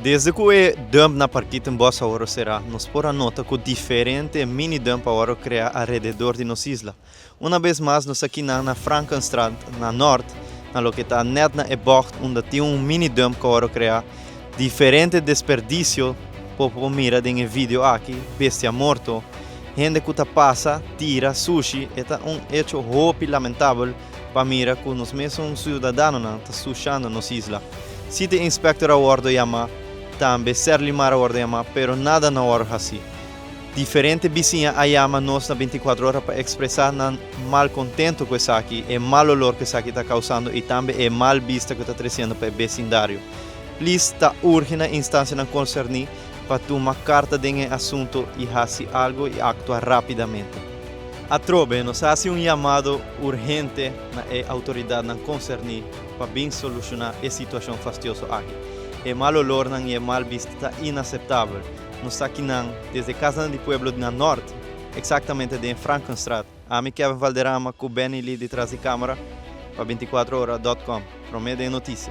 Desde ku e dump na Parkietenbos a wòrdu será, nos por a nota ku diferente mini dump a wòrdu kreá alrededor di nos isla. Una bes mas nos aki na na Frankenstraat na Nort, na loke ta nèt na e bògt unda tin un mini dump ku a wòrdu kreá. Diferente desperdisio por por mira den e video aki, bestia morto, hende ku ta pasa, tira sushi, e ta un echo hopi lamentabel pa mira ku nos mesun siudadanonan ta sushando nos isla. City Inspector a wòrdu yamá, tambe Serlimar a wòrdu yamá, pero nada no a wòrdu hasí. Diferente bisiña a yama nos na binticuatro ora pa expresa nan malcontento cu esaki, e mal olor cu esaki ta causando y tambe e mal bista cu ta treciendo pa e becindario. Please ta urgi na instancianan concerni pa tuma carta den e asunto y haci algo y actua rapidamente. Atrobe nos a haci un yamado urgente na e autoridadnan concerni pa bin soluciona e situacion fastioso aki. E mal olornan y e mal bista ta inaceptabel. Nos ta akinan desde Casnan di Pueblo na Nort, exactamente den Frankenstraat. Ami Kevin Valderrama cu Benny Lee detras di camera pa 24 ora dot com. Prome den noticia.